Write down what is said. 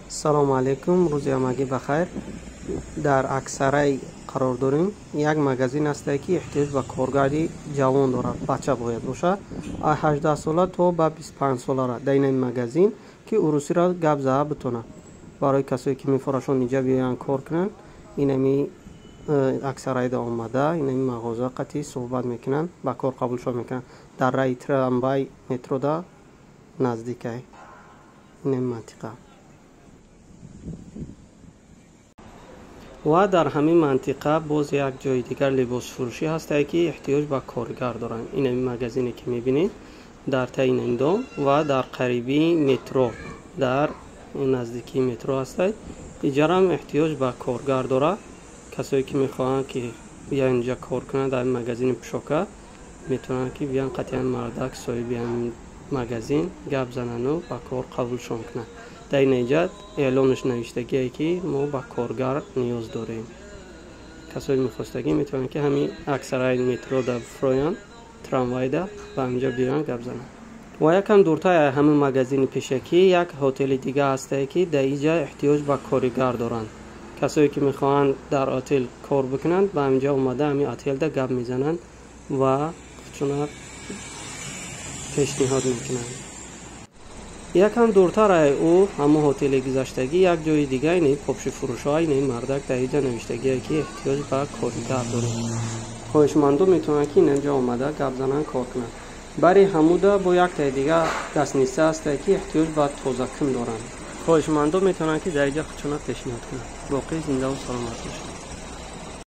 Салому алейкум, рӯзи ҳамагӣ бахайр. Дар Аксарай қарор дорем. Як магазин ҳастае, ки эҳтиёҷ ба коргари ҷавон дорад, бача бояд бошад, аз 18 сола то ба 25 солара дар ин магазин, ки урусиро гап зада битонад. Барои касое ки мефорашон инҷа биёянд кор кунанд, инами Аксарайда омада, инами мағоза қатъи суҳбат мекунанд, ба кор қабулшон мекунанд. Дар раи трамвай метрода наздикай инами мантиқа. Ва дар ҳамин мантиқа боз як ҷои дигар либосфурӯшӣ ҳастае, ки эҳтиёҷ ба коргар доранд. Инами магазине, ки мебинед, дар таи индом ва дар қарибии метро, дар наздикии метро ҳастад. Иҷарам эҳтиёҷ ба коргар дорад. Касое ки мехоҳанд, ки биёянд инҷа кор кунанд дар магазини пӯшока, метавонанд, ки биёянд қатъиян мардак соҳиби ҳамин магазин гап занану ба кор қабулшон кунанд. Дар ин инҷа эълонаш навиштагие, ки мо ба коргар ниёз дорем. Касои мехостагӣ метавонанд, ки ҳамин Аксараи метрода фуроянд, трамвайда ба ҳаминҷа биёянд, гап зананд. Ва якам дуртар аз ҳамин магазини пешакӣ як ҳотели дига ҳастае, ки дар инҷа эҳтиёҷ ба коригар доранд. Касое ки мехоҳанд дар отел кор бикунанд, ба ҳаминҷа омада ҳамин отелда гап мезананд ва худшона пешниҳод мекунанд. Якам дуртар ай ӯ ҳамон ҳотели гузаштагӣ як ҷои дига ини попшифурӯшҳо, ини мардак дар инҷа навиштагие, ки эҳтиёҷ ба коригар дорем. Хоҳишмандо метавонанд, ки инҷа омада гап зананд, кор кунанд. Бари ҳамуда бо яктаи дига гастница ҳастае, ки эҳтиёҷ ба тозакун доранд. Хоҳишмандо метавонанд, ки дар инҷа худшона пешниҳод кунанд. Боқӣ зиндаву саломат бошед.